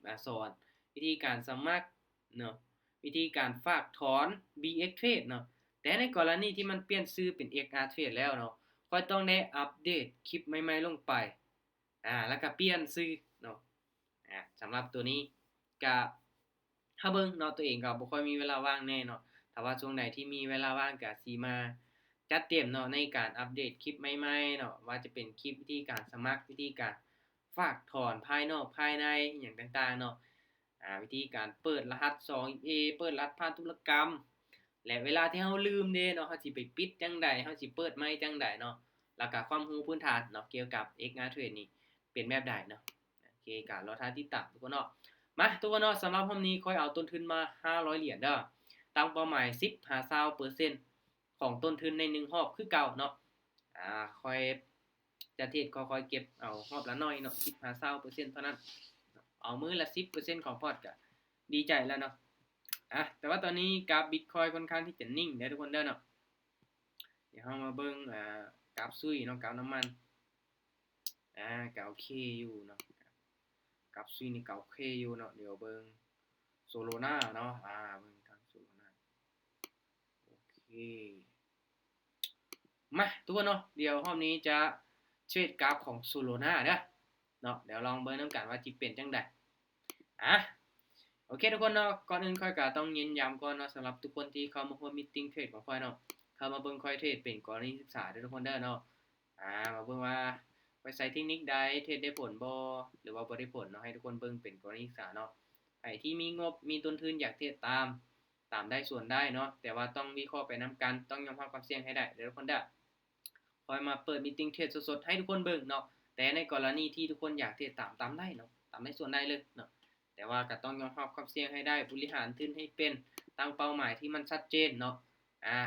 ອາ ສອນວິທີການສະໝັກເນາະ ວິທີການຝາກຖອນ ບີເອັກເທຣດເນາະ. ແຕ່ໃນກໍລະນີທີ່ມັນປ່ຽນຊື່ເປັນເອັກອາເທຣດແລ້ວເນາະ ຂ້ອຍຕ້ອງໄດ້ອັບເດດຄລິບໃໝ່ໆລົງໄປ ອາ ແລ້ວກະປ່ຽນຊື່ເນາະ. ອາ ສຳລັບໂຕນີ້ກະ ຖ້າເບິ່ງເນາະ ຕົວເອງກໍບໍ່ຄ່ອຍມີເວລາວ່າງແດ່ເນາະ. ຖ້າວ່າຊ່ວງໃດທີ່ມີເວລາວ່າງກໍຊິມາຈັດເຕັມເນາະ ໃນການອັບເດດຄລິບໃໝ່ໆເນາະ ວ່າຈະເປັນຄລິບວິທີການສະໝັກ ວິທີການຝາກຖອນພາຍນອກພາຍໃນ ອີ່ຫຍັງຕ່າງໆເນາະ ອາ ວິທີການເປີດລະຫັດສອງເອັຟເອ ເປີດລະຫັດຜ່ານທຸລະກຳ ແລະ ເວລາທີ່ເຮົາລືມເດ້ເນາະ ເຮົາຊິໄປປິດຈັ່ງໃດ ເຮົາຊິເປີດໃໝ່ຈັ່ງໃດເນາະ ແລ້ວກໍຄວາມຮູ້ພື້ນຖານເນາະ ກ່ຽວກັບເອັກອາເທຣດນີ້ເປັນແບບໃດເນາະ. ໂອເຄ ກໍລໍຖ້າຕິດຕາມທຸກຄົນເນາະ. ມາ ທຸກຄົນເນາະ ສຳລັບຮອບນີ້ຂ້ອຍເອົາຕົ້ນທຶນມາຫ້າຮ້ອຍຫຼຽນເດີ ຕັ້ງເປົ້າໝາຍສິບຫາຊາວເປີເຊັນຂອງຕົ້ນທຶນໃນໜຶ່ງຮອບຄືເກົ່າເນາະ. ອາ ຂ້ອຍຈະເທຣດຄ່ອຍໆເກັບເອົາຮອບລະໜ້ອຍເນາະ ສິບຫາຊາວເປີເຊັນເທົ່ານັ້ນ ເອົາມື້ລະສິບເປີເຊັນຂອງພອດກໍດີໃຈແລ້ວເນາະ. ອາ ແຕ່ວ່າຕອນນີ້ກາຟບິດຄອຍຄ່ອນຂ້າງທີ່ຈະນິ່ງເດີທຸກຄົນເດີເນາະ. ດຽວເຮົາມາເບິ່ງ ອາ ກາຟຊຸຍເນາະ ກາຟນ້ຳມັນ ອາ ກໍໂອເຄຢູ່ເນາະ ກັບຊີນີ້ກໍໂອເຄຢູ່ເນາະ. ດຽວເບິ່ງໂຊໂລນາເນາະ ອາ ເບິ່ງທາງໂຊໂລນາ ໂອເຄ. ມາ ທຸກຄົນເນາະ ດຽວຮອບນີ້ຈະເທຣດກາຟຂອງໂຊໂລນາເດີເນາະ. ດຽວລອງເບິ່ງນຳກັນວ່າຊິເປັນຈັ່ງໃດ. ອາ ໂອເຄທຸກຄົນເນາະ ກ່ອນອື່ນຂ້ອຍກໍຕ້ອງເນັ້ນຢ້ຳກ່ອນເນາະ ສຳລັບທຸກຄົນທີ່ເຂົ້າມາຮ່ວມມີດຕິງເທຣດຂອງຂ້ອຍເນາະ ເຂົ້າມາເບິ່ງຂ້ອຍເທຣດເປັນກໍລະນີສຶກສາເດີທຸກຄົນເດີເນາະ. ອາ ມາເບິ່ງວ່າຂ້ອຍໃຊ້ເທັກນິກໃດ ເທຣດໄດ້ຜົນບໍ່ ຫຼືວ່າບໍ່ໄດ້ຜົນເນາະ ໃຫ້ທຸກຄົນເບິ່ງເປັນກໍລະນີສຶກສາເນາະ. ໃຜທີ່ມີງົບ ມີຕົ້ນທຶນ ຢາກເທຣດຕາມ ຕາມໄດ້ສ່ວນໄດ້ເນາະ ແຕ່ວ່າຕ້ອງວິເຄາະໄປນຳກັນ ຕ້ອງຍອມຮັບຄວາມສ່ຽງໃຫ້ໄດ້ເດີທຸກຄົນເດີ. ຂ້ອຍມາເປີດມີດຕິງເທຣດສົດໆໃຫ້ທຸກຄົນເບິ່ງເນາະ ແຕ່ໃນກໍລະນີທີ່ທຸກຄົນຢາກເທຣດຕາມ ຕາມໄດ້ເນາະ ຕາມໄດ້ສ່ວນໄດ້ເລີຍເນາະ ແຕ່ວ່າກໍຕ້ອງຍອມຮັບຄວາມສ່ຽງໃຫ້ໄດ້ ບໍລິຫານທຶນໃຫ້ເປັນ ຕັ້ງເປົ້າໝາຍທີ່ມັນຊັດເຈນເນາະ. ອາ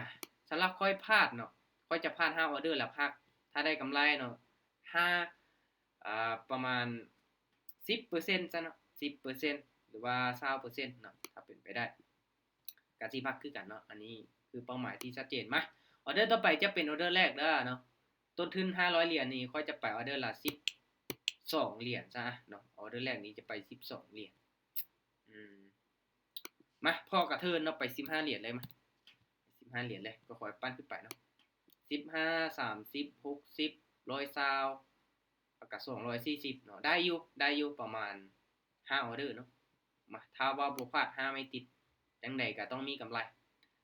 ສຳລັບຂ້ອຍພາດເນາະ ຂ້ອຍຈະພາດຫ້າອໍເດີແລ້ວພັກ ຖ້າໄດ້ກຳໄລເນາະ ຫ້າ ອາ ປະມານສິບເປີເຊັນຊະເນາະ ສິບເປີເຊັນ ຫຼືວ່າຊາວເປີເຊັນເນາະ ຖ້າເປັນໄປໄດ້ ກະຊິພັກຄືກັນເນາະ. ອັນນີ້ຄືເປົ້າໝາຍທີ່ຊັດເຈນ. ມາ ອໍເດີຕໍ່ໄປຈະເປັນອໍເດີແລກເດີເນາະ ຕົ້ນທຶນຫ້າຮ້ອຍຫຼຽນນີ້ ຂ້ອຍຈະໄປອໍເດີລະສິບສອງຫຼຽນຊະເນາະ. ອໍເດີແລກນີ້ຈະໄປສິບສອງຫຼຽນ ອືມ ມາ ພໍກະເທີນເນາະ ໄປສິບຫ້າຫຼຽນເລີຍ ມາ ສິບຫ້າຫຼຽນເລີຍ ກໍຄ່ອຍປັ້ນຂຶ້ນໄປເນາະ ສິບຫ້າ ສາມສິບ ຫົກສິບ ຮ້ອຍຊາວ ແລ້ວກະສອງຮ້ອຍສີ່ສິບເນາະ ໄດ້ຢູ່ ໄດ້ຢູ່ ປະມານຫ້າອໍເດີເນາະ. ມາ ຖ້າວ່າບໍ່ພາດຫ້າໄມ້ຕິດ ຈັ່ງໃດກະຕ້ອງມີກຳໄລ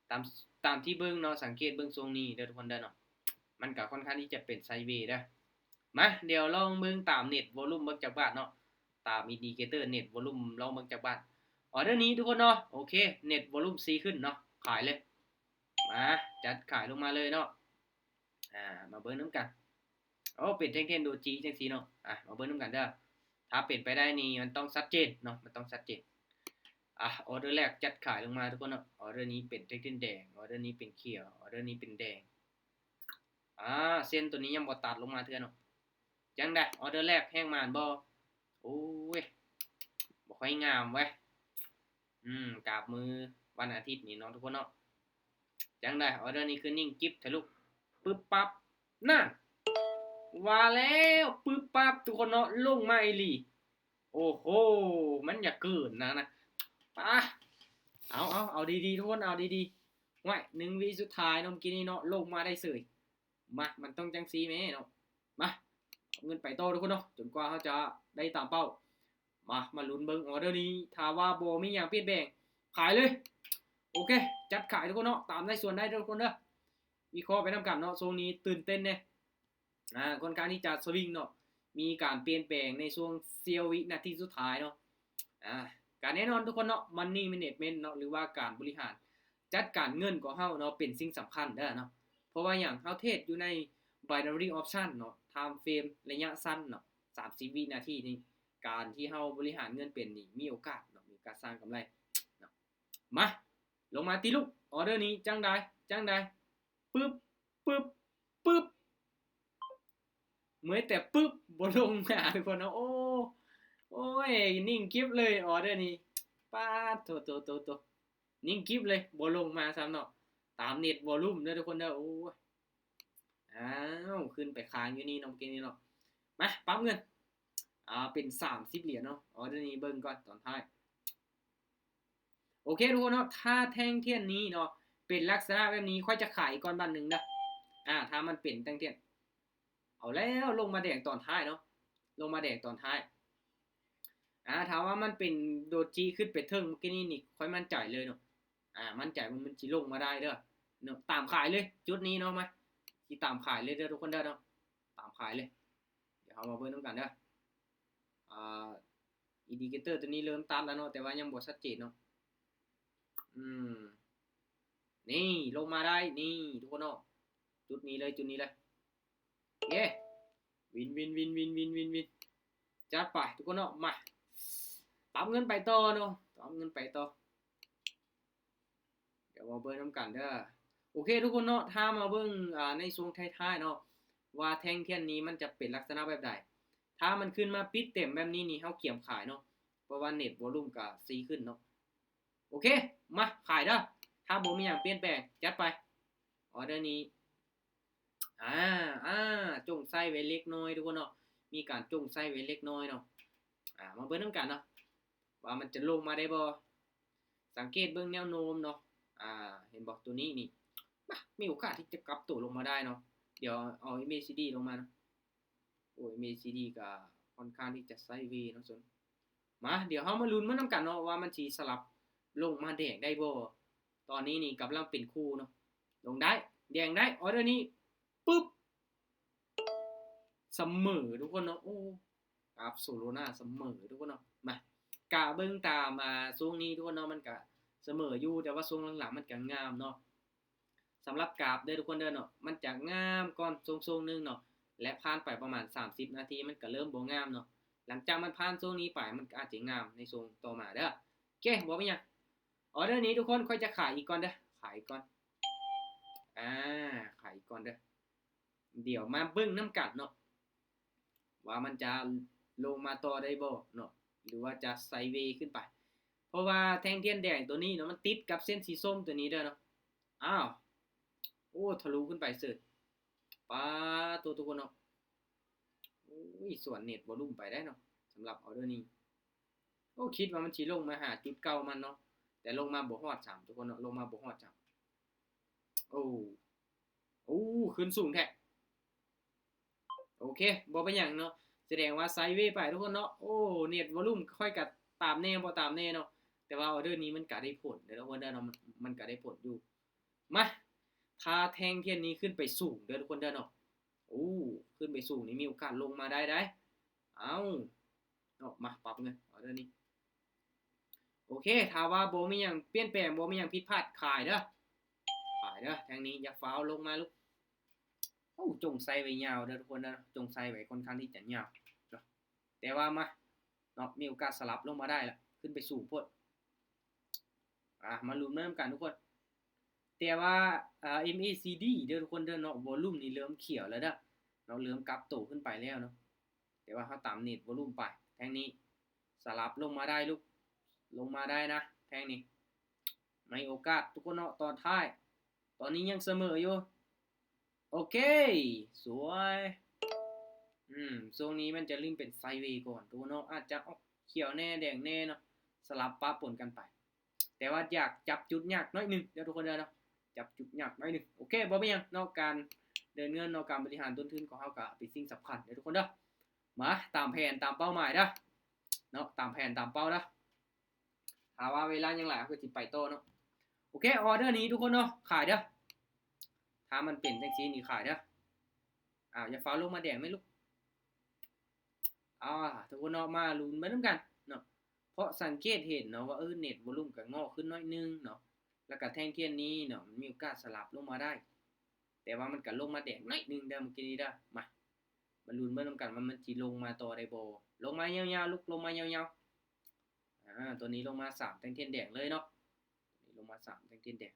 ຕາມ ຕາມທີ່ເບິ່ງເນາະ ສັງເກດເບິ່ງຊ່ວງນີ້ເດີທຸກຄົນເດີເນາະ ມັນກະຄ່ອນຂ້າງທີ່ຈະເປັນໄຊເວເດີ. ມາ ດຽວລອງເບິ່ງຕາມເນັດວໍລຸ່ມເບິ່ງຈັກບາດເນາະ ຕາມອິນດິເຄເຕີເນັດວໍລຸ່ມລອງເບິ່ງຈັກບາດ. ອໍເດີນີ້ທຸກຄົນເນາະ ໂອເຄ ເນັດວໍລຸ່ມສີ່ຂຶ້ນເນາະ ຂາຍເລີຍ. ມາ ຈັດຂາຍລົງມາເລີຍເນາະ. ອາ ມາເບິ່ງນຳກັນ ໂອ້ ເປັນແທ່ງເທນໂດຈີຈັ່ງຊີ້ເນາະ. ອາ ມາເບິ່ງນຳກັນເດີ ຖ້າເປັນໄປໄດ້ນີ້ມັນຕ້ອງຊັດເຈນເນາະ ມັນຕ້ອງຊັດເຈນ. ອາ ອໍເດີແລກຈັດຂາຍລົງມາທຸກຄົນເນາະ ອໍເດີນີ້ເປັນແທ່ງເທນແດງ ອໍເດີນີ້ເປັນຂຽວ ອໍເດີນີ້ເປັນແດງ. ອາ ເສັ້ນໂຕນີ້ຍັງບໍ່ຕັດລົງມາເທື່ອເນາະ ຈັ່ງໃດ ອໍເດີແລກແຮງໝານບໍ່? ໂອ້ຍ ບໍ່ຄ່ອຍງາມເວີ້ຍ ອືມ ກາບມື້ວັນອາທິດນີ້ເນາະທຸກຄົນເນາະ. ຈັ່ງໃດ ອໍເດີນີ້ຄືນິ່ງກິບແທ້ລູກ ປຶບປັບ ນັ້ນ ວ່າແລ້ວ ປຶບປັບ ທຸກຄົນເນາະ ລົງມາອີ່ຫຼີ. ໂອ້ໂຫ ມັນຢາກເກີນນະ ນະ ປາ ເອົາ ເອົາ ເອົາດີໆ ທຸກຄົນ ເອົາດີໆ. ຫ້ວຍ ໜຶ່ງວິສຸດທ້າຍເນາະ ເມື່ອກີ້ນີ້ເນາະ ລົງມາໄດ້ເສີຍ. ມາ ມັນຕ້ອງຈັ່ງຊີ້ແມ້ເນາະ. ມາ ເອົາເງິນໄປຕໍ່ທຸກຄົນເນາະ ຈົນກວ່າເຮົາຈະໄດ້ຕາມເປົ້າ. ມາ ມາລຸ້ນເບິ່ງ ອໍເດີນີ້ ຖ້າວ່າບໍ່ມີຫຍັງປ່ຽນແປງ ຂາຍເລີຍ. ໂອເຄ ຈັດຂາຍທຸກຄົນເນາະ ຕາມໄດ້ສ່ວນໄດ້ເດີທຸກຄົນເດີ. ວິເຄາະໄປນຳກັນເນາະ ຊ່ວງນີ້ຕື່ນເຕັ້ນແດ່ ອາ ຄ່ອນຂ້າງທີ່ຈະສະວິງເນາະ ມີການປ່ຽນແປງໃນຊ່ວງເສ້ຽວວິນາທີສຸດທ້າຍເນາະ. ອາ ກະແນ່ນອນທຸກຄົນເນາະ Money Management ເນາະ ຫຼືວ່າການບໍລິຫານຈັດການເງິນຂອງເຮົາເນາະ ເປັນສິ່ງສຳຄັນເດີເນາະ. ເພາະວ່າຫຍັງ? ເຮົາເທຣດຢູ່ໃນ Binary Option ເນາະ Time Frame ໄລຍະສັ້ນເນາະ ສາມສິບວິນາທີນີ້ ການທີ່ເຮົາບໍລິຫານເງິນເປັນນີ້ ມີໂອກາດເນາະ ມີໂອກາດສ້າງກຳໄລເນາະ. ມາ ລົງມາຕິລູກ ອໍເດີນີ້ ຈັ່ງໃດ ຈັ່ງໃດ ປຶບ ປຶບ ປຶບ ເມື່ອຍແຕ່ປຶບ ບໍ່ລົງມາທຸກຄົນເນາະ. ໂອ້ ໂອ້ຍ ນິ່ງກິບເລີຍ ອໍເດີນີ້ ປາດໂທ້ໆໆໆ ນິ່ງກິບເລີຍ ບໍ່ລົງມາຊ້ຳເນາະ ຕາມເນັດວໍລຸ່ມເດີທຸກຄົນເດີ. ໂອ້ຍ ອ້າວ ຂຶ້ນໄປຄ້າງຢູ່ນີ້ເນາະ ເມື່ອກີ້ນີ້ເນາະ. ມາ ປັບເງິນ ອ່າ ເປັນສາມສິບຫຼຽນເນາະ. ອໍເດີນີ້ເບິ່ງກ່ອນຕອນທ້າຍ. ໂອເຄທຸກຄົນເນາະ, ຖ້າແທ່ງທຽນນີ້ເນາະ ເປັນລັກສະນະແບບນີ້ ຂ້ອຍຈະຂາຍກ່ອນບາດໜຶ່ງເດີ. ອ່າ ຖ້າມັນເປັນແທ່ງທຽນ ເອົາແລ້ວ ລົງມາແດງຕອນທ້າຍເນາະ, ລົງມາແດງຕອນທ້າຍ. ອ່າ ຖ້າວ່າມັນເປັນໂດຈິຂຶ້ນໄປເທິງເມື່ອກີ້ນີ້ນີ້ ຂ້ອຍໝັ້ນໃຈເລີຍເນາະ. ອ່າ ໝັ້ນໃຈວ່າມັນຊິລົງມາໄດ້ເດີເນາະ. ຕາມຂາຍເລີຍຈຸດນີ້ເນາະ, ມາ ຊິຕາມຂາຍເລີຍເດີທຸກຄົນເດີເນາະ, ຕາມຂາຍເລີຍ. ດຽວເຮົາມາເບິ່ງນຳກັນເດີ. ອ່າ ອິນດິເຄເຕີຕົວນີ້ເລີ່ມຕັດແລ້ວເນາະ, ແຕ່ວ່າຍັງບໍ່ຊັດເຈນເນາະ. ອືມ ນີ້ລົງມາໄດ້ ນີ້ທຸກຄົນເນາະ, ຈຸດນີ້ເລີຍ ຈຸດນີ້ເລີຍ. ເຢ້ ວິນ ວິນ ວິນ ຈັດໄປທຸກຄົນເນາະ. ມາ ປັບເງິນໄປຕໍ່ເນາະ, ປັບເງິນໄປຕໍ່. ດຽວມາເບິ່ງນຳກັນເດີ. ໂອເຄທຸກຄົນເນາະ, ຖ້າມາເບິ່ງ ອ່າ ໃນຊ່ວງທ້າຍໆເນາະ ວ່າແທ່ງທຽນນີ້ມັນຈະເປັນລັກສະນະແບບໃດ. ຖ້າມັນຂຶ້ນມາປິດເຕັມແບບນີ້ນີ້ ເຮົາກຽມຂາຍເນາະ, ເພາະວ່າເນັດວໍລຸມກະຊິຂຶ້ນເນາະ. ໂອເຄ ມາຂາຍເດີ. ຖ້າບໍ່ມີຫຍັງປ່ຽນແປງ ຈັດໄປ. ອໍເດີນີ້ ອ່າ ອ່າ ຈົ່ງໃສ່ໄວ້ເລັກນ້ອຍທຸກຄົນເນາະ, ມີການຈົ່ງໃສ່ໄວ້ເລັກນ້ອຍເນາະ. ອ່າ ມາເບິ່ງນຳກັນເນາະ ວ່າມັນຈະລົງມາໄດ້ບໍ່. ສັງເກດເບິ່ງແນວໂນ້ມເນາະ. ອ່າ ເຫັນບໍ່ ຕົວນີ້ນີ້ ມາ ມີໂອກາດທີ່ຈະກັບໂຕລົງມາໄດ້ເນາະ. ດຽວເອົາເອັມເອຊີດີລົງມາເນາະ. ໂອ້ຍ ເອັມເອຊີດີກະຂ້ອນຂ້າງທີ່ຈະໄຊເວເນາະ. ມາ ດຽວເຮົາມາລຸ້ນເບິ່ງນຳກັນເນາະ ວ່າມັນຊິສະຫຼັບລົງມາແດງໄດ້ບໍ່. ຕອນນີ້ນີ້ກຳລັງເປັນຄູ່ເນາະ, ລົງໄດ້ ແດງໄດ້. ອໍເດີນີ້ ປຶບ ສະເໝີທຸກຄົນເນາະ. ໂອ້ ກາບໂຊໂລນາສະເໝີທຸກຄົນເນາະ. ມາ ກະເບິ່ງຕາມ ອ່າ ຊ່ວງນີ້ທຸກຄົນເນາະ, ມັນກະສະເໝີຢູ່ ແຕ່ວ່າຊ່ວງຫຼັງໆມັນກະງາມເນາະ. ສຳລັບກາບເດີທຸກຄົນເດີເນາະ, ມັນຈະງາມກ່ອນຊ່ວງໆໜຶ່ງເນາະ ແລະ ຜ່ານໄປປະມານສາມສິບນາທີ ມັນກະເລີ່ມບໍ່ງາມເນາະ. ຫຼັງຈາກມັນຜ່ານຊ່ວງນີ້ໄປ ມັນກະອາດຈະງາມໃນຊ່ວງຕໍ່ມາເດີ. ໂອເຄ ບໍ່ມີຫຍັງ. ອໍເດີນີ້ທຸກຄົນ ຂ້ອຍຈະຂາຍອີກກ່ອນເດີ, ຂາຍອີກກ່ອນ. ອ່າ ຂາຍອີກກ່ອນເດີ. ດຽວມາເບິ່ງນຳກັນເນາະ ວ່າມັນຈະລົງມາຕໍ່ໄດ້ບໍ່ເນາະ ຫຼືວ່າຈະໄຊເວຂຶ້ນໄປ. ເພາະວ່າແທ່ງທຽນແດງຕົວນີ້ເນາະ ມັນຕິດກັບເສັ້ນສີສົ້ມຕົວນີ້ເດີເນາະ. ອ້າວ ໂອ້ ທະລຸຂຶ້ນໄປເສີຍ. ປາໂຕ ທຸກຄົນເນາະ. ໂອ້ຍ ສວນເນັດວໍລຸມໄປໄດ້ເນາະ ສຳລັບອໍເດີນີ້. ໂອ້ ຄິດວ່າມັນຊິລົງມາຫາຈຸດເກົ່າມັນເນາະ, ແຕ່ລົງມາບໍ່ຮອດຊ້ຳທຸກຄົນເນາະ, ລົງມາບໍ່ຮອດຊ້ຳ. ໂອ້ ໂອ້ ຂຶ້ນສູງແທ້. ໂອເຄ ບໍ່ເປັນຫຍັງເນາະ, ສະແດງວ່າໄຊເວໄປທຸກຄົນເນາະ. ໂອ້ ເນັດວໍລຸມຂ້ອຍກະຕາມແດ່ບໍ່ຕາມແດ່ເນາະ, ແຕ່ວ່າອໍເດີນີ້ມັນກະໄດ້ຜົນເດີທຸກຄົນເດີເນາະ, ມັນ ມັນກະໄດ້ຜົນຢູ່. ມາ ຖ້າແທ່ງທຽນນີ້ຂຶ້ນໄປສູງເດີທຸກຄົນເດີເນາະ. ໂອ້ ຂຶ້ນໄປສູງນີ້ມີໂອກາດລົງມາໄດ້ໄດ໋. ເອົ້າ ເນາະ ມາປັບເງິນ ອໍເດີນີ້. ໂອເຄ ຖ້າວ່າບໍ່ມີຫຍັງປ່ຽນແປງ ບໍ່ມີຫຍັງຜິດພາດ ຂາຍເດີ ຂາຍເດີ. ແທ່ງນີ້ຢ່າຟ້າວລົງມາລູກ. ໂອ້ ຈົ່ງໃສ່ໄວ້ຍາວເດີທຸກຄົນເດີ, ຈົ່ງໃສ່ໄວ້ຄ່ອນຂ້າງທີ່ຈະຍາວເນາະ. ແຕ່ວ່າມາເນາະ ມີໂອກາດສະຫຼັບລົງມາໄດ້ລະ, ຂຶ້ນໄປສູງໂພດ. ອ່າ ມາລຸ້ນນຳກັນທຸກຄົນ. ແຕ່ວ່າ ເອີ ເອັມເອຊີດີເດີທຸກຄົນເດີເນາະ, ວໍລຸມນີ້ເລີ່ມຂຽວແລ້ວເດີເນາະ, ເລີ່ມກັບໂຕຂຶ້ນໄປແລ້ວເນາະ. ແຕ່ວ່າເຮົາຕາມເນັດວໍລຸມໄປ. ແທ່ງນີ້ສະຫຼັບລົງມາໄດ້ລູກ, ລົງມາໄດ້ນະ ແທ່ງນີ້. ໃນໂອກາດທຸກຄົນເນາະ ຕອນທ້າຍ, ຕອນນີ້ຍັງສະເໝີຢູ່. ໂອເຄ ສວຍ. ອືມ ຊ່ວງນີ້ມັນຈະເລີ່ມເປັນໄຊເວກ່ອນທຸກຄົນເນາະ, ອາດຈະອອກຂຽວແດ່ ແດງແດ່ເນາະ, ສະຫຼັບປະປົນກັນໄປ. ແຕ່ວ່າຢາກຈັບຈຸດຍາກໜ້ອຍໜຶ່ງເດີທຸກຄົນເດີເນາະ, ຈັບຈຸດຍາກໜ້ອຍໜຶ່ງ. ໂອເຄ ບໍ່ເປັນຫຍັງເນາະ, ການເດີນເງິນເນາະ, ການບໍລິຫານຕົ້ນທຶນຂອງເຮົາກະເປັນສິ່ງສຳຄັນເດີທຸກຄົນເດີ. ມາ ຕາມແຜນຕາມເປົ້າໝາຍເດີເນາະ, ຕາມແຜນຕາມເປົ້າເດີ. ຖ້າວ່າເວລາຍັງຫຼາຍ ເຮົາກະຊິໄປຕໍ່ເນາະ. ໂອເຄ ອໍເດີນີ້ທຸກຄົນເນາະ ຂາຍເດີ. ຖ້າມັນເປັນຈັ່ງຊີ້ນີ້ຂາຍເດີ. ອ້າວ ຢ່າຟ້າວລົງມາແດງແມ່ລູກ. ອ່າ ທຸກຄົນເນາະ ມາລຸ້ນໄປນຳກັນເນາະ. ເພາະສັງເກດເຫັນເນາະວ່າ ເອີ ເນັດວໍລຸມກະງອກຂຶ້ນໜ້ອຍໜຶ່ງເນາະ, ແລ້ວກະແທ່ງທຽນນີ້ເນາະ ມັນມີໂອກາດສະຫຼັບລົງມາໄດ້. ແຕ່ວ່າມັນກະລົງມາແດງໜ້ອຍໜຶ່ງເດີມື້ກີ້ນີ້ເດີ. ມາ ມາລຸ້ນເບິ່ງນຳກັນວ່າມັນຊິລົງມາຕໍ່ໄດ້ບໍ່. ລົງມາຍາວໆລູກ, ລົງມາຍາວໆ. ອ່າ ຕົວນີ້ລົງມາສາມແທ່ງທຽນແດງເລີຍເນາະ, ຕົວນີ້ລົງມາສາມແທ່ງທຽນແດງ.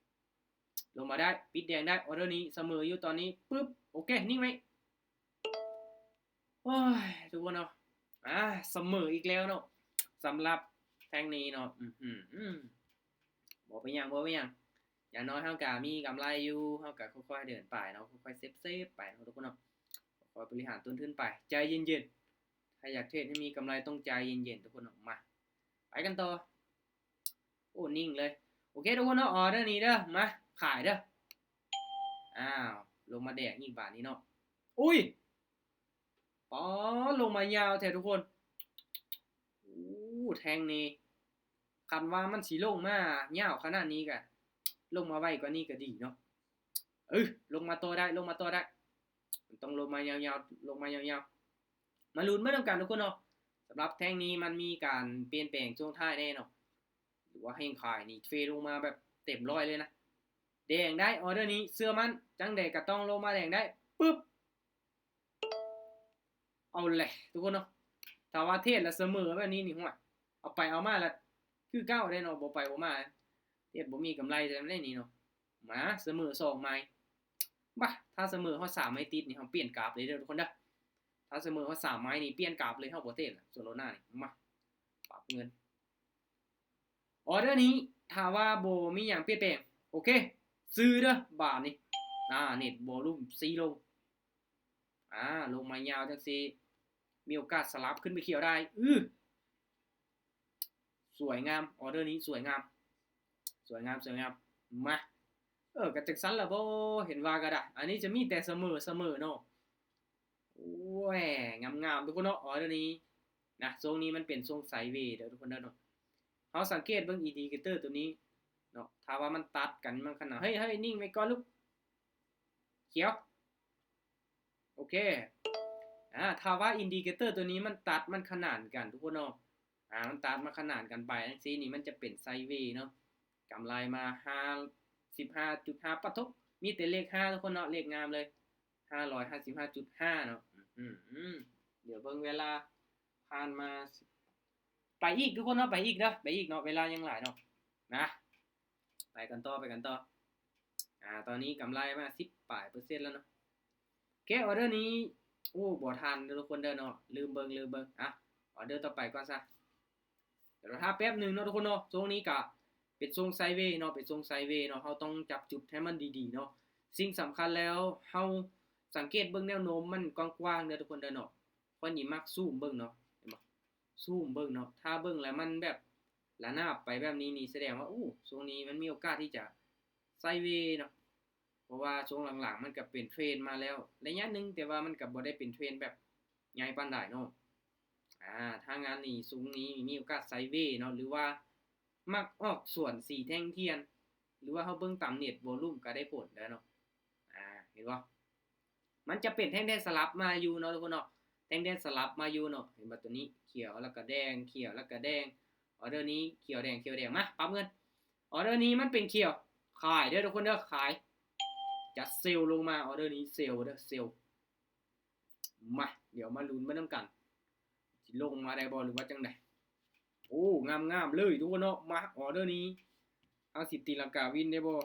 ລົງມາໄດ້ ປິດແດງໄດ້. ອໍເດີນີ້ສະເໝີຢູ່ຕອນນີ້. ປຶບ ໂອເຄ ນິ່ງໄວ້. ໂອ້ຍ ທຸກຄົນເນາະ, ອ່າ ສະເໝີອີກແລ້ວເນາະ ສຳລັບແທ່ງນີ້ເນາະ. ອື ອື ບໍ່ເປັນຫຍັງ ບໍ່ເປັນຫຍັງ, ຢ່າງໜ້ອຍເຮົາກະມີກຳໄລຢູ່. ເຮົາກະຄ່ອຍໆເດີນໄປເນາະ, ຄ່ອຍໆເຊບໆໄປເນາະທຸກຄົນເນາະ, ຄ່ອຍໆບໍລິຫານຕົ້ນທຶນໄປ ໃຈເຢັນໆ. ໃຜຢາກເທຣດໃຫ້ມີກຳໄລຕ້ອງໃຈເຢັນໆ ທຸກຄົນເນາະ. ມາ ໄປກັນຕໍ່. ໂອ້ ນິ່ງເລີຍ. ໂອເຄ ທຸກຄົນເນາະ, ອໍເດີນີ້ເດີ ມາຂາຍເດີ. ອ້າວ ລົງມາແດກອີກບາດນີ້ເນາະ. ອຸ້ຍ ປາດ ລົງມາຍາວແທ້ທຸກຄົນ. ໂອ້ ແທ່ງນີ້ ຄັນວ່າມັນຊິລົງມາຍາວຂະໜາດນີ້ກະ ລົງມາໄວກວ່ານີ້ກະດີເນາະ. ເອີ ລົງມາຕໍ່ໄດ້ ລົງມາຕໍ່ໄດ້. ມັນຕ້ອງລົງມາຍາວໆ ລົງມາຍາວໆ. ມາລຸ້ນເບິ່ງນຳກັນທຸກຄົນເນາະ. ສຳລັບແທ່ງນີ້ມັນມີການປ່ຽນແປງຊ່ວງທ້າຍແນ່ເນາະ ຫຼືວ່າແຮງຂາຍນີ້ເທລົງມາແບບເຕັມຮ້ອຍເລີຍນະ. ແດງໄດ້ ອໍເດີນີ້ ເຊື່ອໝັ້ນ ຈັ່ງໃດກະຕ້ອງລົງມາແດງໄດ້. ປຶບ ເອົາແຫຼະທຸກຄົນເນາະ, ຖ້າວ່າເທຣດແລ້ວສະເໝີແບບນີ້ນີ້ ຫ້ວຍ ເອົາໄປເອົາມາລະຄືເກົ່າເດ້ເນາະ, ບໍ່ໄປບໍ່ມາ ເທຣດບໍ່ມີກຳໄລແທ້ນີ້ເນາະ. ມາ ສະເໝີສອງໄມ້. ບາ ຖ້າສະເໝີຮອດສາມໄມ້ຕິດນີ້ ເຮົາປ່ຽນກາບເລີຍເດີທຸກຄົນເດີ. ຖ້າສະເໝີຮອດສາມໄມ້ນີ້ ປ່ຽນກາບເລີຍ, ເຮົາບໍ່ເທຣດລະ ໂຊໂລນານີ້. ມາ ປັບເງິນ. ອໍເດີນີ້ ຖ້າວ່າບໍ່ມີຫຍັງປ່ຽນແປງ ໂອເຄ ຊື້ເດີບາດນີ້. ອາ ເນັດວໍລຸມສີ່ລົງ. ອາ ລົງມາຍາວຈັ່ງຊີ້ ມີໂອກາດສະຫຼັບຂຶ້ນໄປຂຽວໄດ້. ອື ສວຍງາມ ອໍເດີນີ້ສວຍງາມ ສວຍງາມ ສວຍງາມ. ມາ ເອີ ກະຈັ່ງຊັ້ນລະບໍ ເຫັນວ່າກະໄດ້. ອັນນີ້ຈະມີແຕ່ສະເໝີ ສະເໝີເນາະ. ໂອ້ຍ ງາມໆ ທຸກຄົນເນາະ. ອໍເດີນີ້ນະ ຊ່ວງນີ້ມັນເປັນຊ່ວງໄຊເວເດີທຸກຄົນເດີເນາະ. ເຮົາສັງເກດເບິ່ງອິນດິເຄເຕີໂຕນີ້ເນາະ, ຖ້າວ່າມັນຕັດກັນ ມັນຂະໜາດ ເຮີ້ຍ ເຮີ້ຍ ນິ່ງໄວ້ກ່ອນລູກ ຂຽວ. ໂອເຄ ອາ ຖ້າວ່າອິນດິເຄເຕີໂຕນີ້ມັນຕັດ ມັນຂະໜານກັນທຸກຄົນເນາະ. ອາ ມັນຕັດ ມັນຂະໜານກັນໄປຈັ່ງຊີ້ນີ້ ມັນຈະເປັນໄຊເວເນາະ. ກຳໄລມາຫ້າ ສິບຫ້າຈຸດຫ້າ ປະໂທ້ ມີແຕ່ເລກຫ້າທຸກຄົນເນາະ, ເລກງາມເລີຍ ຫ້າຮ້ອຍຫ້າສິບຫ້າຈຸດຫ້າເນາະ. ອື ດຽວເບິ່ງເວລາຜ່ານມາ. ໄປອີກທຸກຄົນເນາະ ໄປອີກເດີ ໄປອີກເນາະ, ເວລາຍັງຫຼາຍເນາະ. ນະ ໄປກັນຕໍ່ ໄປກັນຕໍ່. ອາ ຕອນນີ້ກຳໄລມາສິບປາຍເປີເຊັນແລ້ວເນາະ. ໂອເຄ ອໍເດີນີ້ ໂອ້ ບໍ່ທັນເດີທຸກຄົນເດີເນາະ, ລືມເບິ່ງ ລືມເບິ່ງ. ອາ ອໍເດີຕໍ່ໄປກ່ອນຊະ. ດຽວລໍຖ້າແປັບໜຶ່ງເນາະທຸກຄົນເນາະ. ຊ່ວງນີ້ກະເປັນຊ່ວງໄຊເວເນາະ ເປັນຊ່ວງໄຊເວເນາະ, ເຮົາຕ້ອງຈັບຈຸດໃຫ້ມັນດີໆເນາະ. ສິ່ງສຳຄັນແລ້ວ ເຮົາສັງເກດເບິ່ງແນວໂນ້ມມັນກວ້າງໆເດີທຸກຄົນເດີເນາະ. ຂ້ອຍນີ້ມັກຊູມເບິ່ງເນາະ ເຫັນບໍ່ ຊູມເບິ່ງເນາະ. ຖ້າເບິ່ງແລ້ວມັນແບບລະນາບໄປແບບນີ້ນີ້ ສະແດງວ່າ ໂອ້ ຊ່ວງນີ້ມັນມີໂອກາດທີ່ຈະໄຊເວເນາະ. ເພາະວ່າຊ່ວງຫຼັງໆມັນກະເປັນເທຣນມາແລ້ວໄລຍະໜຶ່ງ, ແຕ່ວ່າມັນກະບໍ່ໄດ້ເປັນເທຣນແບບໃຫຍ່ປານໃດເນາະ. ອາ ຖ້າງານນີ້ ຊ່ວງນີ້ມີໂອກາດໄຊເວເນາະ ຫຼືວ່າມັກອອກສວນສີແທ່ງທຽນ ຫຼືວ່າເຮົາເບິ່ງຕາມເນັດວໍລຸມກະໄດ້ຜົນເດີເນາະ. ອາ ເຫັນບໍ່ ມັນຈະເປັນແທ່ງແດງສະຫຼັບມາຢູ່ເນາະທຸກຄົນເນາະ, ແທ່ງແດງສະຫຼັບມາຢູ່ເນາະ. ເຫັນບໍ່ ໂຕນີ້ຂຽວແລ້ວກະແດງ ຂຽວແລ້ວກະແດງ. ອໍເດີນີ້ຂຽວແດງ ຂຽວແດງ. ມາ ປັບເງິນ. ອໍເດີນີ້ມັນເປັນຂຽວ ຂາຍເດີທຸກຄົນເດີ ຂາຍ. ຈັດເຊວລົງມາ ອໍເດີນີ້ເຊວເດີ ເຊວ. ມາ ດຽວມາລຸ້ນເບິ່ງນຳກັນ ຊິລົງມາໄດ້ບໍ່ ຫຼືວ່າຈັ່ງໃດ. ໂອ້ ງາມໆເລີຍທຸກຄົນເນາະ. ມາ ອໍເດີນີ້ເຮົາຊິຕີລັງກາວິນໄດ້ບໍ່?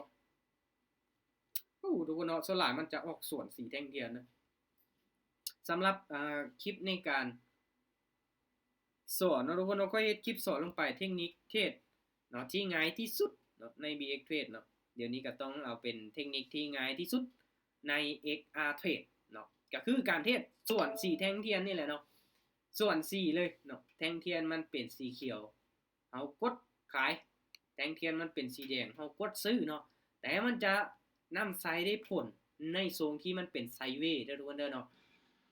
ໂອ້ ທຸກຄົນເນາະ, ສ່ວນຫຼາຍມັນຈະອອກສວນສີແທ່ງທຽນນະ. ສຳລັບ ອາ ຄລິບໃນການສອນເນາະທຸກຄົນເນາະ, ຂ້ອຍເຮັດຄລິບສອນລົງໄປ ເທັກນິກເທຣດເນາະ ທີ່ງ່າຍທີ່ສຸດເນາະ ໃນ ບີເອັກເທຣດເນາະ. ດຽວນີ້ກະຕ້ອງເອົາເປັນເທັກນິກທີ່ງ່າຍທີ່ສຸດໃນ ເອັກອາເທຣດເນາະ, ກະຄືການເທຣດສວນສີແທ່ງທຽນນີ້ແຫຼະເນາະ. ສວນສີເລີຍເນາະ, ແທ່ງທຽນມັນເປັນສີຂຽວ ເຮົາກົດຂາຍ, ແທ່ງທຽນມັນເປັນສີແດງ ເຮົາກົດຊື້ເນາະ. ແຕ່ມັນຈະນຳໃຊ້ໄດ້ຜົນໃນຊ່ວງທີ່ມັນເປັນໄຊເວເດີທຸກຄົນເດີເນາະ.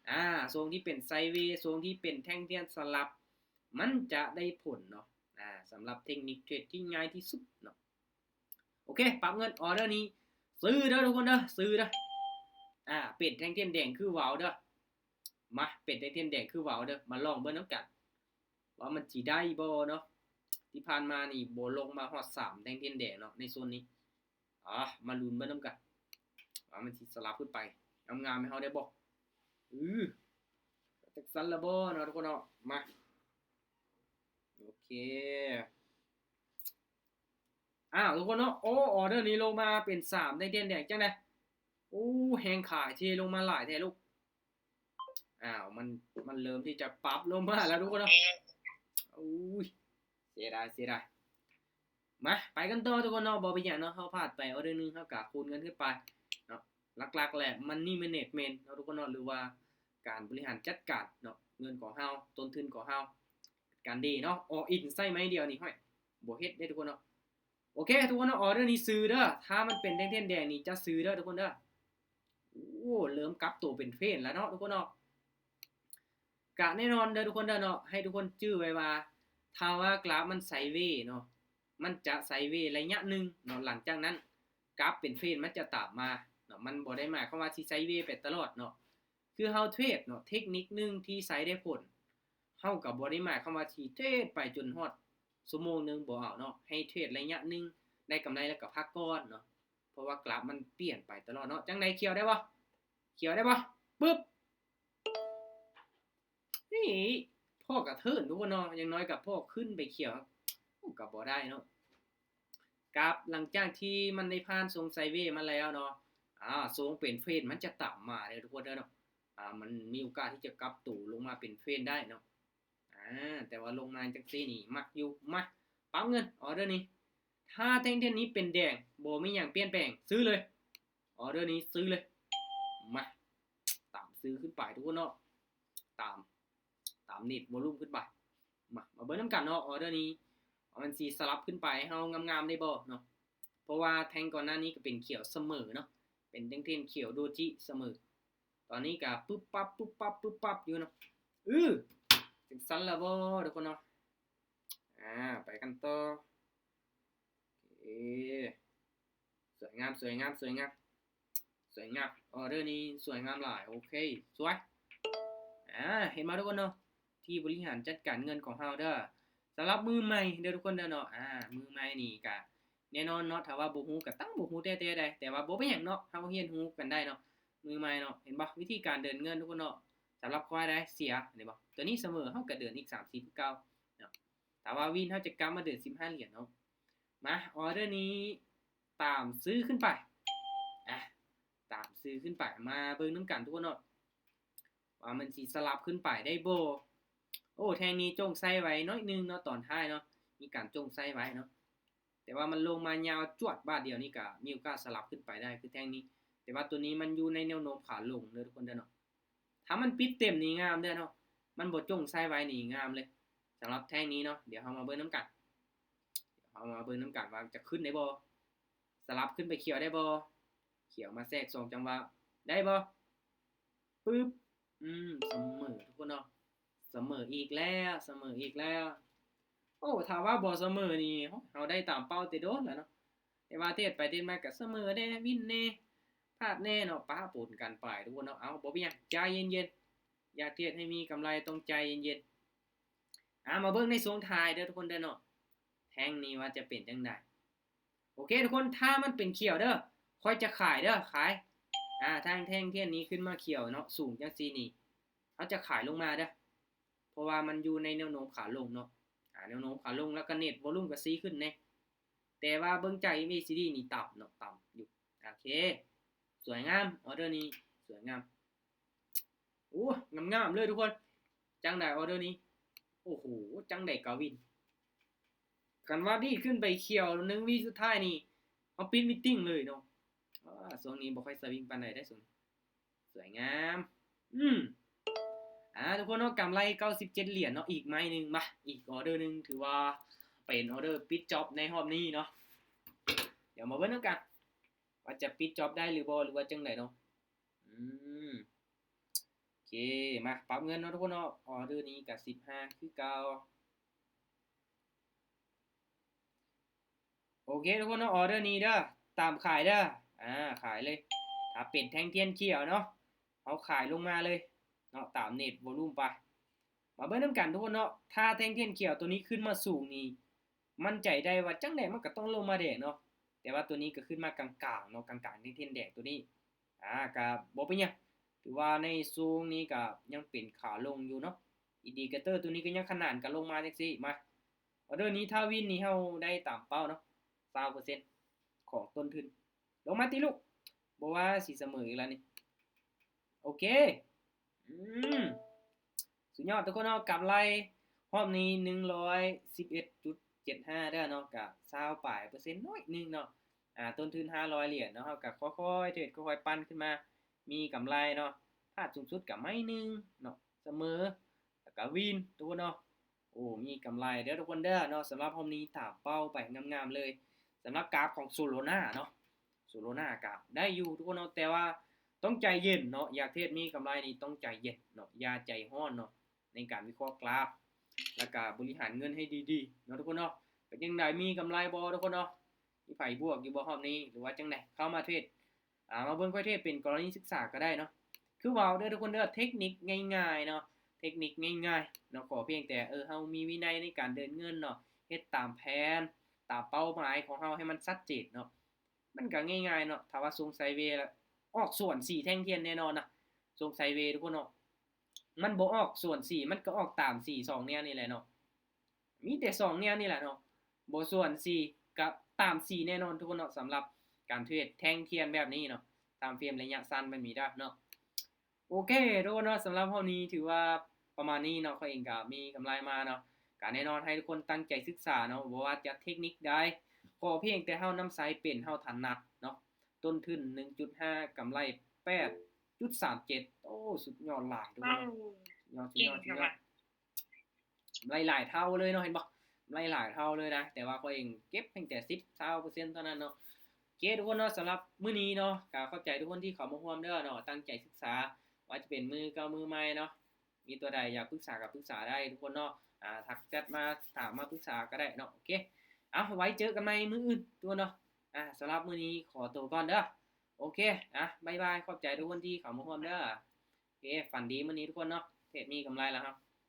ອາ ຊ່ວງທີ່ເປັນໄຊເວ ຊ່ວງທີ່ເປັນແທ່ງທຽນສະຫຼັບ ມັນຈະໄດ້ຜົນເນາະ. ອາ ສຳລັບເທັກນິກເທຣດທີ່ງ່າຍທີ່ສຸດເນາະ. ໂອເຄ ປັບເງິນ. ອໍເດີນີ້ຊື້ເດີທຸກຄົນເດີ ຊື້ເດີ. ອາ ເປັນແທ່ງທຽນແດງຄືເວົ້າເດີ. ມາ ເປັນແທ່ງທຽນແດງຄືເວົ້າເດີ, ມາລອງເບິ່ງນຳກັນ ວ່າມັນຊິໄດ້ບໍ່ເນາະ. ທີ່ຜ່ານມານີ້ບໍ່ລົງມາຮອດສາມແທ່ງທຽນແດງເນາະ ໃນໂຊນນີ້. ອາ ມາລຸ້ນເບິ່ງນຳກັນ ວ່າມັນຊິສະຫຼັບຂຶ້ນໄປງາມໆໃຫ້ເຮົາໄດ້ບໍ່. ອື ຈັກຊັ້ນລະບໍ່ເນາະ ທຸກຄົນເນາະ. ມາ ໂອເຄ ອ້າວ ທຸກຄົນເນາະ, ໂອ້ ອໍເດີນີ້ລົງມາເປັນສາມແທ່ງທຽນແດງ ຈັ່ງໃດ? ໂອ້ ແຮງຂາຍເທລົງມາຫຼາຍແທ້ລູກ. ອ້າວ ມັນ ມັນເລີ່ມທີ່ຈະປັບລົງມາແລ້ວທຸກຄົນເນາະ. ໂອ້ຍ ເສຍດາຍ ເສຍດາຍ. ມາ ໄປກັນຕໍ່ທຸກຄົນເນາະ, ບໍ່ເປັນຫຍັງເນາະ, ເຮົາພາດໄປອໍເດີໜຶ່ງ ເຮົາກະຄູນເງິນຂຶ້ນໄປເນາະ. ຫຼັກໆແຫຼະ Money Management ເນາະທຸກຄົນເນາະ ຫຼືວ່າການບໍລິຫານຈັດການເນາະ. ເງິນຂອງເຮົາ ຕົ້ນທຶນຂອງເຮົາ ການດີເນາະ all in ໃຊ້ໄມ້ດຽວນີ້ ຫ້ອຍ ບໍ່ເຮັດເດ້ທຸກຄົນເນາະ. ໂອເຄທຸກຄົນເນາະ ອໍເດີນີ້ຊື້ເດີ ຖ້າມັນເປັນແທ່ງທຽນແດງນີ້ຈະຊື້ເດີທຸກຄົນເດີ. ໂອ້ ເລີ່ມກັບໂຕເປັນເທຣນແລ້ວເນາະທຸກຄົນເນາະ. ກະແນ່ນອນເດີທຸກຄົນເດີເນາະ ໃຫ້ທຸກຄົນຈື່ໄວ້ວ່າ ຖ້າວ່າກຣາຟມັນໄຊເວເນາະ ມັນຈະໄຊເວໄລຍະໜຶ່ງເນາະ ຫຼັງຈາກນັ້ນກຣາຟເປັນເທຣນມັນຈະຕາມມາເນາະ. ມັນບໍ່ໄດ້ໝາຍຄວາມວ່າຊິໄຊເວໄປຕະຫຼອດເນາະ. ຄືເຮົາເທຣດເນາະ ເທັກນິກໜຶ່ງທີ່ໃຊ້ໄດ້ຜົນ ເຮົາກໍບໍ່ໄດ້ໝາຍຄວາມວ່າຊິເທຣດໄປຈົນຮອດຊົ່ວໂມງໜຶ່ງ ບໍ່ເອົາເນາະ. ໃຫ້ເທຣດໄລຍະໜຶ່ງ ໄດ້ກຳໄລແລ້ວກໍພັກກ່ອນເນາະ ເພາະວ່າກຣາຟມັນປ່ຽນໄປຕະຫຼອດເນາະ. ຈັ່ງໃດ ຂຽວໄດ້ບໍ່? ຂຽວໄດ້ບໍ່? ປຶບ ນີ້ພໍ້ກະເທີນທຸກຄົນເນາະ ຢ່າງໜ້ອຍກໍພໍ້ຂຶ້ນໄປຂຽວ ໂອ້ ກໍບໍ່ໄດ້ເນາະ. ກັບ ຫຼັງຈາກທີ່ມັນໄດ້ຜ່ານຊົງໄຊເວມາແລ້ວເນາະ ອາ ຊົງເປັນເທຣນມັນຈະຕາມມາເດີທຸກຄົນເດີເນາະ. ອາ ມັນມີໂອກາດທີ່ຈະກັບໂຕລົງມາເປັນເທຣນໄດ້ເນາະ. ອາ ແຕ່ວ່າລົງມາຈັ່ງຊີ້ນີ້ມັກຢູ່. ມາ ປັບເງິນ ອໍເດີນີ້ ຖ້າແທ່ງທຽນນີ້ເປັນແດງ ບໍ່ມີຫຍັງປ່ຽນແປງ ຊື້ເລີຍ. ອໍເດີນີ້ຊື້ເລີຍ. ມາ ຕາມຊື້ຂຶ້ນໄປທຸກຄົນເນາະ ຕາມ ຕາມເນັດວອລຸມຂຶ້ນໄປ. ມາ ມາເບິ່ງນຳກັນເນາະ ອໍເດີນີ້ ວ່າມັນຊິສະຫຼັບຂຶ້ນໄປໃຫ້ເຮົາງາມໆໄດ້ບໍ່ເນາະ. ເພາະວ່າແທ່ງກ່ອນໜ້ານີ້ກໍເປັນຂຽວສະເໝີເນາະ ເປັນແທ່ງທຽນຂຽວໂດຈິສະເໝີ. ຕອນນີ້ກໍປຶບປັບ ປຶບປັບ ປຶບປັບຢູ່ເນາະ. ອື ຈັ່ງຊັ້ນລະບໍ່ທຸກຄົນເນາະ. ອາ ໄປກັນຕໍ່. ເອ ສວຍງາມ ສວຍງາມ ສວຍງາມ ສວຍງາມ. ອໍເດີນີ້ສວຍງາມຫຼາຍ. ໂອເຄ ສວຍ. ອາ ເຫັນບໍ່ທຸກຄົນເນາະ ທີ່ບໍລິຫານຈັດການເງິນຂອງເຮົາເດີ. ສຳລັບມືໃໝ່ເດີທຸກຄົນເດີເນາະ ອາ ມືໃໝ່ນີ້ກະແນ່ນອນເນາະ ຖ້າວ່າບໍ່ຮູ້ກະຕັ້ງບໍ່ຮູ້ແທ້ໆໃດ ແຕ່ວ່າບໍ່ເປັນຫຍັງເນາະ ເຮົາຮຽນຮູ້ກັນໄດ້ເນາະ ມືໃໝ່ເນາະ. ເຫັນບໍ່ ວິທີການເດີນເງິນທຸກຄົນເນາະ. ສຳລັບຂ້ອຍໄດ ເສຍ ເຫັນບໍ່ ຕົວນີ້ສະເໝີ ເຮົາກະເດີນອີກສາມສິບຄືເກົ່າເນາະ. ຖ້າວ່າວິນ ເຮົາຈະກັບມາເດີນສິບຫ້າຫຼຽນເນາະ. ມາ ອໍເດີນີ້ຕາມຊື້ຂຶ້ນໄປ. ອາ ຕາມຊື້ຂຶ້ນໄປ. ມາເບິ່ງນຳກັນທຸກຄົນເນາະ ວ່າມັນຊິສະຫຼັບຂຶ້ນໄປໄດ້ບໍ່. ໂອ້ ແທ່ງນີ້ຈົ່ງໃສ່ໄວ້ໜ້ອຍໜຶ່ງເນາະ ຕອນທ້າຍເນາະ ມີການຈົ່ງໃສ່ໄວ້ເນາະ. ແຕ່ວ່າມັນລົງມາຍາວຈວດບາດດຽວນີ້ກະມີໂອກາດສະຫຼັບຂຶ້ນໄປໄດ້ ຄືແທ່ງນີ້. ແຕ່ວ່າຕົວນີ້ມັນຢູ່ໃນແນວໂນ້ມຂາລົງເດີທຸກຄົນເດີເນາະ. ຖ້າມັນປິດເຕັມນີ້ງາມເດີເນະ ມັນບໍ່ຈົ່ງໃສ່ໄວ້ນີ້ງາມເລີຍ ສຳລັບແທ່ງນີ້ເນາະ. ດຽວເຮົາມາເບິ່ງນຳກັນ ເຮົາມາເບິ່ງນຳກັນວ່າຈະຂຶ້ນໄດ້ບໍ່ ສະຫຼັບຂຶ້ນໄປຂຽວໄດ້ບໍ່. ຂຽວມາແຊກສອງຈັງຫວະ ໄດ້ບໍ່? ປຶບ ອືມ ສະເໝີທຸກຄົນເນາະ ສະເໝີອີກແລ້ວ ສະເໝີອີກແລ້ວ. ໂອ້ ຖ້າວ່າບໍ່ສະເໝີນີ້ ເຮົາໄດ້ຕາມເປົ້າແຕ່ດົນແລ້ວເນາະ. ແຕ່ວ່າເທດໄປເທດມາກໍສະເໝີແດ່ ວິນແດ່ ພາດແດ່ເນາະ ປະປົນກັນໄປທຸກຄົນເນາະ. ເອົາ ບໍ່ເປັນຫຍັງ ໃຈເຢັນໆ ຢາກເທດໃຫ້ມີກຳໄລຕ້ອງໃຈເຢັນໆ. ອາ ມາເບິ່ງໃນຊ່ວງທ້າຍເດີທຸກຄົນເດີເນາະ ແທ່ງນີ້ວ່າຈະເປັນຈັ່ງໃດ. ໂອເຄທຸກຄົນ ຖ້າມັນເປັນຂຽວເດີ ຂ້ອຍຈະຂາຍເດີ ຂາຍ. ອາ ທາງແທ່ງທຽນນີ້ຂຶ້ນມາຂຽວເນາະ ສູງຈັ່ງຊີ້ນີ້ ເຮົາຈະຂາຍລົງມາເດີ ເພາະວ່າມັນຢູ່ໃນແນວໂນ້ມຂາລົງເນາະ. ອາ ແນວໂນ້ມຂາລົງ ແລ້ວກໍເນັດວອລຸມກໍຊີ້ຂຶ້ນແດ່ ແຕ່ວ່າເບິ່ງຈາກ ເອັມ ເອ ຊີ ດີ ນີ້ຕ່ຳເນາະ ຕ່ຳຢູ່. ໂອເຄ ສວຍງາມ ອໍເດີນີ້ສວຍງາມ. ໂອ້ ງາມໆເລີຍທຸກຄົນ. ຈັ່ງໃດອໍເດີນີ້? ໂອ້ໂຫ ຈັ່ງໃດກາວິນ? ຄັນວ່າດີດຂຶ້ນໄປຂຽວໜຶ່ງວິສຸດທ້າຍນີ້ ເຮົາປິດມີດຕິ້ງເລີຍເນາະ. ອາ ຊ່ວງນີ້ບໍ່ຄ່ອຍສະວິງປານໃດເດ້ ຊ່ວງນີ້. ສວຍງາມ ອືມ ອາ ທຸກຄົນເນາະ ກຳໄລເກົ້າສິບເຈັດຫຼຽນເນາະ. ອີກໄມ້ໜຶ່ງ ມາ ອີກອໍເດີໜຶ່ງ ຖືວ່າເປັນອໍເດີປິດຈອບໃນຮອບນີ້ເນາະ. ດຽວມາເບິ່ງນຳກັນວ່າຈະປິດຈອບໄດ້ຫຼືບໍ່ ຫຼືວ່າຈັ່ງໃດເນາະ. ອືມ ໂອເຄ ມາປັບເງິນເນາະທຸກຄົນເນາະ. ອໍເດີນີ້ກະສິບຫ້າຄືເກົ່າ. ໂອເຄທຸກຄົນເນາະ ອໍເດີນີ້ເດີ ຕາມຂາຍເດີ. ອາ ຂາຍເລີຍ ຖ້າເປັນແທ່ງທຽນຂຽວເນາະ ເຮົາຂາຍລົງມາເລີຍເນາະ ຕາມເນັດວອລຸມໄປ. ມາເບິ່ງນຳກັນທຸກຄົນເນາະ ຖ້າແທ່ງທຽນຂຽວໂຕນີ້ຂຶ້ນມາສູງນີ້ ໝັ້ນໃຈໄດ້ວ່າຈັ່ງໃດມັນກໍຕ້ອງລົງມາແດງເນາະ. ແຕ່ວ່າໂຕນີ້ກໍຂຶ້ນມາກາງໆເນາະ ກາງໆ ແທ່ງທຽນແດງໂຕນີ້. ອາ ກະບໍ່ເປັນຫຍັງ ຖືວ່າໃນຊ່ວງນີ້ກະຍັງເປັນຂາລົງຢູ່ເນາະ. ອິນດິເຄເຕີໂຕນີ້ກໍຍັງຂະໜານກັນລົງມາຈັ່ງຊີ້. ມາ ອໍເດີນີ້ຖ້າວິນນີ້ເຮົາໄດ້ຕາມເປົ້າເນາະ ຊາວເປີເຊັນຂອງຕົ້ນທຶນ. ລົງມາຕິລູກ ບໍ່ວ່າຊິສະເໝີອີກແລ້ວນີ້. ໂອເຄ ອືມ ສຸດຍອດທຸກຄົນເນາະ. ກຳໄລຮອບນີ້ໜຶ່ງຮ້ອຍສິບເອັດຈຸດເຈັດຫ້າເດີເນາະ ກະຊາວປາຍເປີເຊັນໜ້ອຍໜຶ່ງເນາະ. ອາ ຕົ້ນທຶນຫ້າຮ້ອຍຫຼຽນເນາະ ເຮົາກະຄ່ອຍໆເທຣດ ຄ່ອຍໆປັ່ນຂຶ້ນມາ ມີກຳໄລເນາະ. ພາດສູງສຸດກະໄມ້ໜຶ່ງເນາະ ສະເໝີ ກະວິນ ທຸກຄົນເນາະ. ໂອ້ ມີກຳໄລເດີທຸກຄົນເດີເນາະ. ສຳລັບຮອບນີ້ຕາມເປົ້າໄປງາມໆເລີຍ ສຳລັບກາຟຂອງໂຊໂລນາເນາະ. ໂຊໂລນາກະໄດ້ຢູ່ທຸກຄົນເນາະ ແຕ່ວ່າຕ້ອງໃຈເຢັນເນາະ. ຢາກເທຣດມີກຳໄລນີ້ຕ້ອງໃຈເຢັນເນາະ ຢ່າໃຈຮ້ອນເນາະ ໃນການວິເຄາະກຣາຟ ແລ້ວກະບໍລິຫານເງິນໃຫ້ດີໆເນາະທຸກຄົນເນາະ. ເປັນຈັ່ງໃດ ມີກຳໄລບໍ່ທຸກຄົນເນາະ? ມີໃຜບວກຢູ່ບໍ່ຮອບນີ້ ຫຼືວ່າຈັ່ງໃດ? ເຂົ້າມາເທຣດ ອ່າ ມາເບິ່ງຂ້ອຍເທຣດເປັນກໍລະນີສຶກສາກໍໄດ້ເນາະ. ຄືເວົ້າເດີທຸກຄົນເດີ ເທັກນິກງ່າຍໆເນາະ ເທັກນິກງ່າຍໆເນາະ. ຂໍພຽງແຕ່ ເອີ ເຮົາມີວິໄນໃນການເດີນເງິນເນາະ ເຮັດຕາມແຜນ ຕາມເປົ້າໝາຍຂອງເຮົາໃຫ້ມັນຊັດເຈນເນາະ. ມັນກໍງ່າຍໆເນາະ ຖ້າວ່າຊົງໄຊເວ ອອກສວນສີ່ແທ່ງທຽນແນ່ນອນນະ. ຊົງໄຊເວທຸກຄົນເນາະ ມັນບໍ່ອອກສວນສີ່ ມັນກໍອອກຕາມສີ່ສອງແນວນີ້ແຫຼະເນາະ. ມີແຕ່ສອງແນວນີ້ແຫຼະເນາະ ບໍ່ສວນສີ່ ກໍຕາມສີ່ແນ່ນອນທຸກຄົນເນາະ. ສຳລັບການເທຣດແທ່ງທຽນແບບນີ້ເນາະ ຕາມເຟຣມໄລຍະສັ້ນແບບນີ້ເດີເນາະ. ໂອເຄທຸກຄົນເນາະ ສຳລັບຮອບນີ້ຖືວ່າປະມານນີ້ເນາະ. ຂ້ອຍເອງກໍມີກຳໄລມາເນາະ ກໍແນ່ນອນໃຫ້ທຸກຄົນຕັ້ງໃຈສຶກສາເນາະ ບໍ່ວ່າຈະເທັກນິກໃດ ຂໍພຽງແຕ່ເຮົານຳໃຊ້ເປັນ ເຮົາຖະໜັດເນາະ. ຕົ້ນທຶນໜຶ່ງຈຸດຫ້າ ກຳໄລແປດຈຸດສາມເຈັດ. ໂອ້ ສຸດຍອດຫຼາຍທຸກຄົນເນາະ ສຸດຍອດ ສຸດຍອດ ສຸດຍອດ. ກຳໄລຫຼາຍເທົ່າເລີຍເນາະ ເຫັນບໍ່? ກຳໄລຫຼາຍເທົ່າເລີຍນະ ແຕ່ວ່າຂ້ອຍເອງເກັບພຽງແຕ່ສິບ ຊາວເປີເຊັນເທົ່ານັ້ນເນາະ. ໂອເຄທຸກຄົນເນາະ ສຳລັບມື້ນີ້ເນາະ ກໍຂອບໃຈທຸກຄົນທີ່ເຂົ້າມາຮ່ວມເດີເນາະ ຕັ້ງໃຈສຶກສາ ວ່າຈະເປັນມືເກົ່າມືໃໝ່ເນາະ. ມີຕົວໃດຢາກປຶກສາກໍປຶກສາໄດ້ທຸກຄົນເນາະ ອາ ທັກແຊັດມາຖາມມາປຶກສາກໍໄດ້ເນາະ. ໂອເຄ ເອົາ ໄວ້ເຈີກັນໃໝ່ມື້ອື່ນທຸກຄົນເນາະ. ອາ ສຳລັບມື້ນີ້ຂໍໂຕກ່ອນເດີ. ໂອເຄ ອາ ບາຍບາຍ ຂອບໃຈທຸກຄົນທີ່ເຂົ້າມາຮ່ວມເດີ. ໂອເຄ ຝັນດີມື້ນີ້ທຸກຄົນເນາະ ເທຣດມີກຳໄລແລ້ວເຮົາ.